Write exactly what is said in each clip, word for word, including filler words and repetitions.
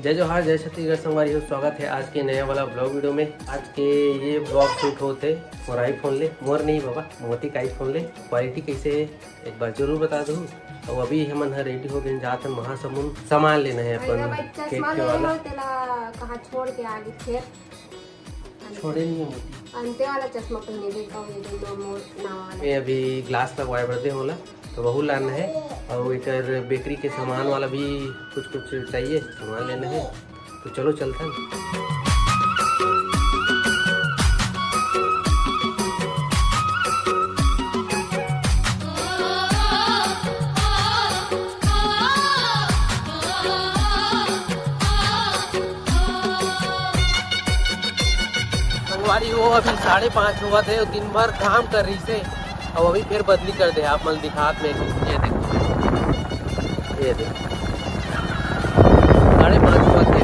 जय जोहार, जय छत्तीसगढ़ संगवारी हो, स्वागत है आज के नया वाला ब्लॉग वीडियो में। आज के ये ब्लॉग शूट होत है मोर आईफोन ले, मोर नहीं बाबा, मोती का आईफोन ले। क्वालिटी कैसे है एक बार जरूर बता दो। और अभी हमन ह रेडी हो गए, जात हन महासमुंद, सामान लेना है अपन केक के वाला। तेला कहाँ छोड़ के आगे फिर छोड़े नहीं है मोती। अंते वाला चश्मा पहने, देखो ये दोनों मोर नाव वाला। ये अभी ग्लास लगवाए बर दे होला, तो वहू लाना है। और एकर बेकरी के सामान वाला भी कुछ कुछ चाहिए, सामान लेना है। तो चलो चलथन। संगवारी हो, अभी साढ़े पाँच होवत हे, दिन भर काम कर रही से, अब अभी फिर बदली कर दे। आप मन दिखात में, ये देखो, ये देखो, साढ़े पाँच होवत हे।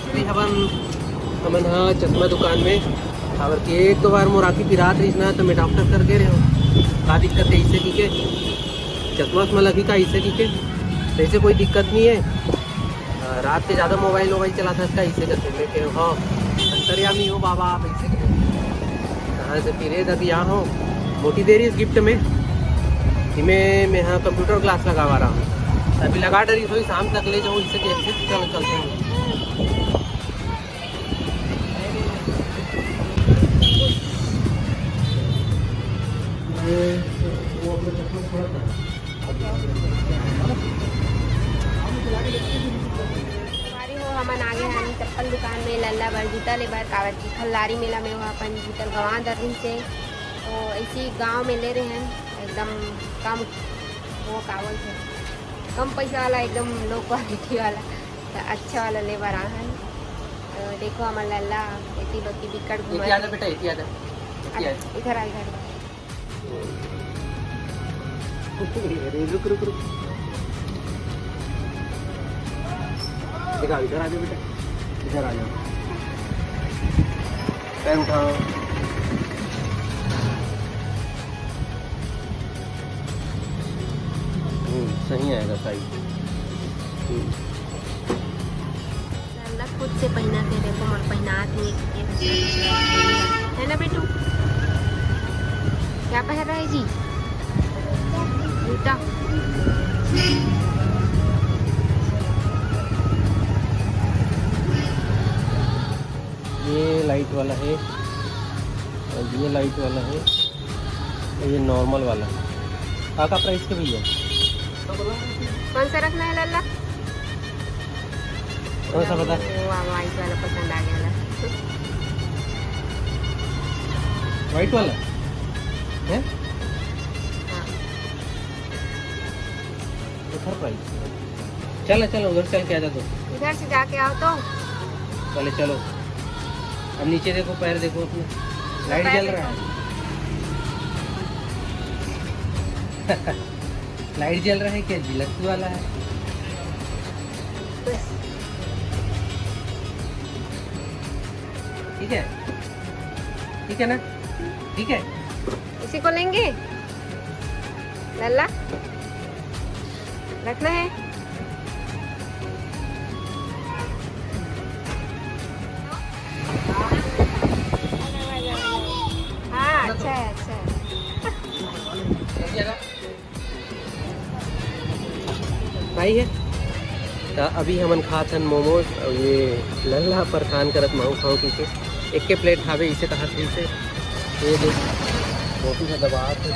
अभी हमन, हमन हा चश्मा दुकान में, काबर के एक दो बार मोर आँखी पिरात रहिस ना, तो मैं डॉक्टर कर गे रहे हूँ, का दिक्कत है इसे की के, चश्मा उश्मा लगी का इसे की के, तो इसे कोई दिक्कत नहीं है। अ, रात के ज़्यादा मोबाइल वोबाइल चलाता इसका, इसे करते मैं कह, हाँ, अंतर्यामी हो बाबा आप, इसे कह। कहाँ से फिरे अभी यहाँ हो, मोटी दे रही इस गिफ्ट में, इमे मैं हाँ कंप्यूटर क्लास लगावा रहा हूँ, अभी लगा डरी, थोड़ी शाम तक ले जाऊँ इसे, कैसे चलो चलते हैं। ये वो अपना चश्मा थोड़ा सा संगवारी हो, हमन आगे हन चप्पल दुकान में लल्ला बर जूता ले बर, काबर की खल्लारी मेला में वो अपन जूता गंवा दर रहिस हे, तो ऐसी गांव में ले रहे हैं एकदम कम, वो कावल से कम पैसा वाला, एकदम लो क्वालिटी वाला, तो अच्छा वाला ले बर आ हन। तो देखो हमर लल्ला एती बती बिकट घूमत हे। बेटा, एती आ जा। इधर आ, इधर आ। अरे, रुक, रुक, रुक। देखा, इधर आ जाओ बेटा, इधर आ जाओ। पैर उठाओ। हम्म, सही आएगा साइज। हम्म। लल्ला खुद से पहिना के देखो, मोर पहिनात नहीं है, है ना बेटू? क्या पहन रहा है जी? जूता। ये लाइट वाला है और ये लाइट वाला है और ये नॉर्मल वाला है। का का प्राइस के भैया? कौन सा रखना है लल्ला? कौन सा बता? वो व्हाइट वाला पसंद आ गया ना। व्हाइट वाला है? हाँ। उधर प्राइस। चलो, चलो, उधर चल के आ जा तू। इधर से जाके आओ तो। चले, चलो। अब नीचे देखो, पैर देखो अपने। लाइट जल रहा है। लाइट जल रहा है क्या जी? लट्टू वाला है। ठीक है, ठीक है ना? ठीक है, इसी को लेंगे। लल्ला, रखना है। हाँ, अच्छा है, अच्छा है। भाई है। तो अभी हमन खात हन मोमोज, और ये लल्ला परेशान करत, माऊ खाऊ पी के एक के प्लेट खावे, इसे कहा ठीक से। ये देख, मोती से दबा के,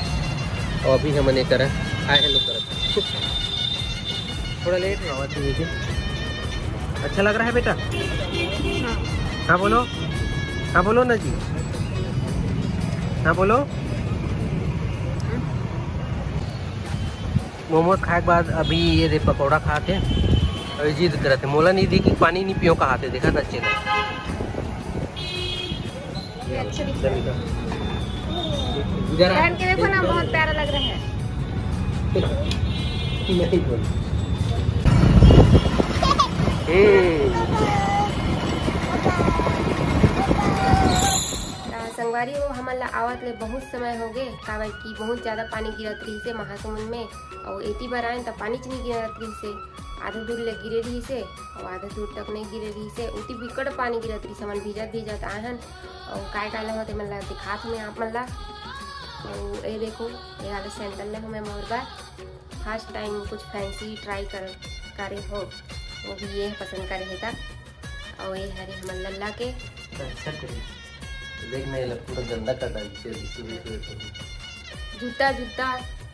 और अभी हमन ये करा, हाय हेलो करत। थोड़ा लेट में आवा चाहिए जी। अच्छा लग रहा है बेटा? हाँ। हाँ बोलो, हाँ बोलो ना जी, हाँ बोलो। मोमोज खाए के बाद अभी ये दे पकौड़ा खा के, और ये जिद करत हे, मोला नहीं दी कि पानी नहीं पियो कहा थे, देखा था चेला। ये अच्छा दिख रहा है। इधर आ। पहन के देखो ना, बहुत प्यारा लग रहा है। नहीं बोल। हम्म, संगवारी हो, हमन ला आवत ले बहुत समय हो गे, काबर कि बहुत ज्यादा पानी गिरत रहिसे महासमुंद में, अउ एती बर आएन त पानीच नइ गिरत रहिसे। आधा दूर ले गिरे रहिसे अउ आधा दूर तक नइ गिरे रहिसे। उती बिकट पानी गिरत रहिसे, हमन भीजत भीजत आए हन। अउ काय काय ले होथे, मन ला दिखात हूँ मैं आप मन ला। अउ ये देखो, ये वाला सैंडल ले हूँ मैं मोर बर। फर्स्ट टाइम कुछ फैंसी ट्राई कर करे हो, वो भी ये पसंद करे हे त। अउ ये हरे हमर लल्ला के। अच्छा करी। देख ना, ये ला पूरा गंदा कर डाली, फिर सुबह सुबह तो। जूता, जूता,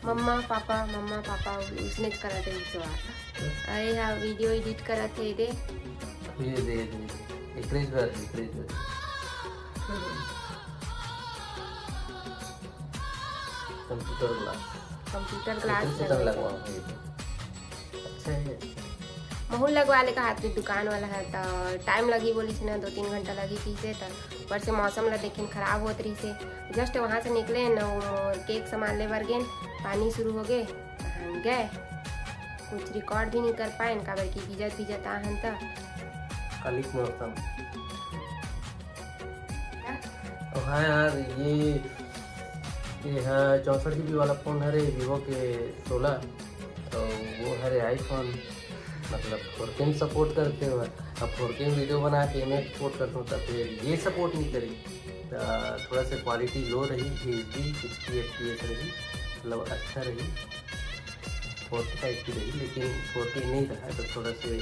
मम्मा, पापा, मम्मा, पापा, उसने करत हे, सो आता। अरे हाँ, वीडियो एडिट करत हे दे। ये दे, ये दे, ये दे। ये फ्रिज भर, ये फ्रिज भर। Computer class. कंप्यूटर क्लास इतने से कम लगवा। लगवा, ये तो। अच्छा है। महूँ लगवा ले कहा, दुकान वाला है, त टाइम लगी बोलिस ना, दो तीन घंटा लगी कहिसे, त ऊपर से मौसम ला देखेन खराब होत रहिसे। जस्ट वहाँ से निकले न, वो केक सामान ले बर गेन, पानी शुरू हो गे, त हम गए, कुछ रिकॉर्ड भी नहीं कर पाएन, काबर कि भीजत भीजत आ हन त। काली के मौसम। अब हाँ यार, ये, ये है चौंसठ जीबी वाला फोन हरे, Vivo के सोलह, तो वो हरे iPhone, मतलब फोर के में सपोर्ट करते हुए, अब फोर के में वीडियो बना के मैं एक्सपोर्ट करता हूँ, तब फिर ये सपोर्ट नहीं करी। तो थोड़ा सा क्वालिटी लो रही, एच डी सिक्सटी एफ पी एस रही, मतलब अच्छा रही, फोर के टाइप की रही, लेकिन फोर के नहीं रहा, तो थोड़ा से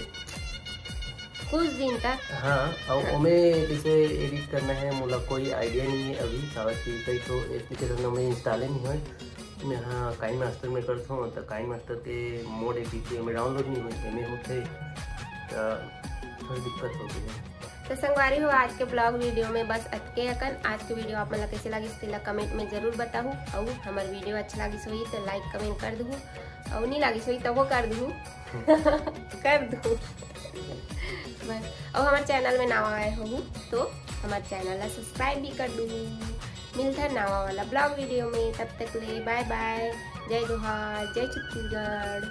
कुछ दिन तक। हाँ, और ओमे कैसे एडिट करना है, मोला कोई आइडिया नहीं है अभी, काबर कि कई तो एप्लीकेशन में इंस्टॉल नहीं होए। मैं हाँ, काइन मास्टर में करता हूँ, तो काइन मास्टर के मोड एपीके में डाउनलोड नहीं होए, एमे होते, तो थोड़ी दिक्कत हो गई है। तो संगवारी हो, आज के ब्लॉग वीडियो में बस अतके अकन। आज के वीडियो आप मन ला कैसे लागिस, तेला कमेंट में जरूर बताहू। अउ हमर वीडियो अच्छा लागिस होही तो लाइक कमेंट कर दूहू, अउ नहीं लागिस होही तबो कर दूहू। कर दूहू। बस, अउ हमर चैनल में नवा आए होहू तो हमर चैनल ला सब्सक्राइब भी कर दूहू। मिलथन नवा वाला ब्लॉग वीडियो में, तब तक ले बाय बाय, जय जोहार, जय छत्तीसगढ़।